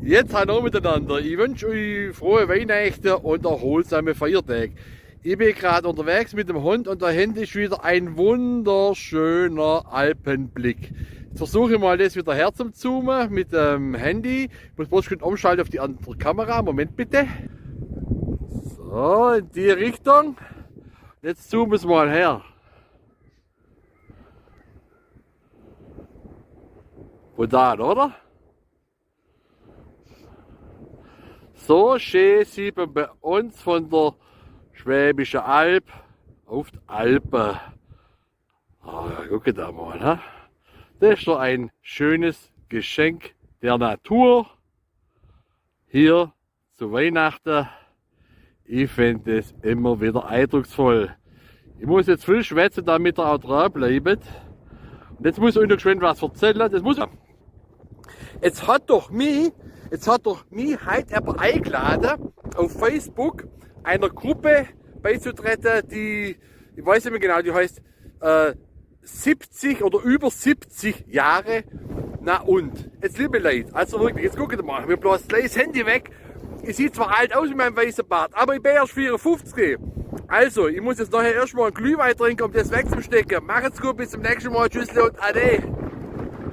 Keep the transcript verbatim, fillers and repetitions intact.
Jetzt hallo mitenanner. Ich wünsch üch frohe Weihnachte un erholsame Feiertag. Ich bin grad unterwegs mit dem Hund un do hinne is widder e wunderschöner Alpenblick. Jetzt versuch ich mol, des widder herzuzoomen mit dem Handy. Ich muss bloß kurz umschalte uff die anner Kamera. Moment bitte. So, in die Richtung. Jetzt zoome mer's mol her. Brutal, oder? So schee sieht mer bei uns vun de Schwäbische Alb uff die Alpe. Ah, guckt do mol, ha? Des is doch e scheenes Geschenk der Natur. Hier zu Weihnachte. Ich find es immer widder eindrucksvoll. Ich muss jetzt viel schwätze, damit er aa dran bleibt. Un jetzt muss ich üch noch geschwend was verzälle. Des muss, jetzt hat doch mich, jetzt hat doch mich heit jemand eingelade, auf Facebook einer Gruppe beizutreten, die, ich weiß nicht mehr genau, die heißt, äh, siebzig oder über siebzig Jahre. Na und? Jetzt, liebe Leute, also wirklich, jetzt guckt mol, mir blast gleich des Handy weg. Ich sieh zwar alt aus mit meim weiße Bart, awwer ich bin erscht vierunfuffzig. Also, ich muss jetzt nochher erscht mol en Glühwei trinke, um des wegzustecke. Macht's gut, bis zum nächschte Mol. Tschüssle un Ade.